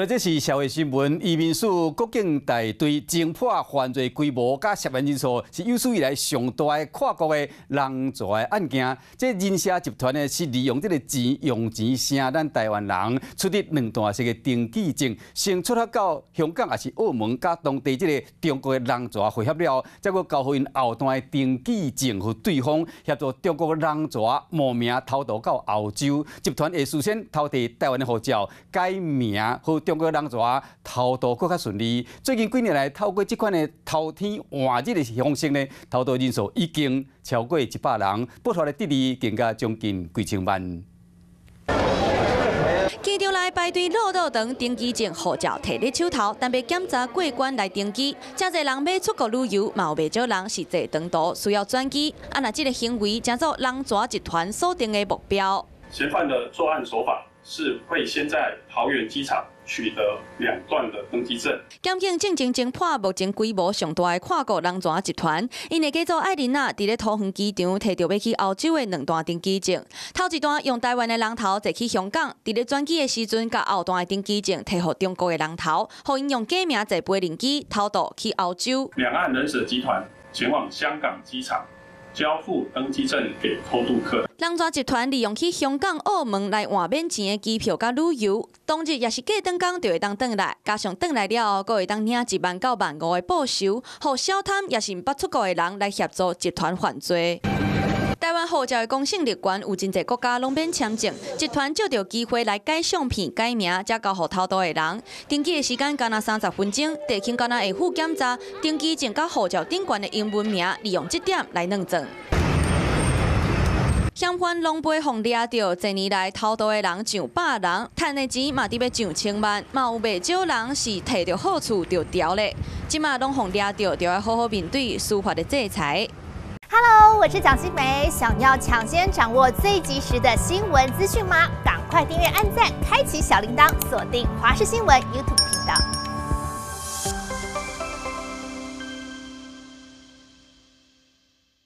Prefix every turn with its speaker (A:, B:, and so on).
A: 這是社會新聞，移民署國境大隊偵破犯罪規模佮涉案人數是有史以來上大的跨國的人蛇案件。這人蛇集團呢是利用這个錢用錢聲咱台灣人出的兩段式的登機證，先出發到香港抑是澳門，佮當地這个中國的人蛇會合了，再閣交予𪜶後段的登機證予對方協助中國的人蛇冒名偷渡到歐洲。集團會事先偷提台灣的護照，改名予中國人蛇偷渡閣較順利。最近幾年來，透過這款的偷天換日的方式呢，偷渡人數已經超過100人，不法的得利更加將近幾千萬。
B: 機場內排隊落落長，登機證護照提佇手頭，等欲檢查過關來登機。誠濟人欲出國旅遊，嘛有袂少人是坐長途需要轉機。啊，若這个行為成做人蛇集團鎖定的目標。
C: 嫌犯的作案手法是會先在桃園機場取得兩段的登機證。
B: 檢警正正偵破目前規模上大的跨國人蛇集團，𪜶會假做愛琳娜佇咧桃園機場提著欲去歐洲的兩段登機證，頭一段用台灣的人頭坐去香港，佇咧轉機的時陣，共後段的登機證提予中國的人頭，予𪜶用假名坐飛輪機偷渡去歐洲。
C: 兩岸人蛇集團前往香港機場，交付登機證給偷渡客。
B: 人蛇集團利用去香港、澳門來換免錢的機票佮旅遊，當日抑是過轉工就會當轉來，加上轉來了後，閣會當領1萬到1萬5的報酬，予小貪抑是毋捌出國的人來協助集團犯罪。台灣護照的公信力懸，有真濟國家攏免簽證，集團藉著機會來改相片、改名，才交予偷渡的人。登機的時間干焦30分鐘，地勤干焦會赴檢查登機證佮護照頂懸的英文名，利用這點來軟裝。嫌犯攏被予掠著，這年來偷渡的人上百人，趁的錢嘛佇欲上千萬，嘛有袂少人是提著好處就逃咧。這馬攏予掠著，就愛好好面對司法的制裁。
D: Hello，我是蔣新梅，想要搶先掌握最及時的新聞資訊嗎？趕快訂閱、按讚、開啟小鈴鐺，鎖定華視新聞 YouTube 頻道。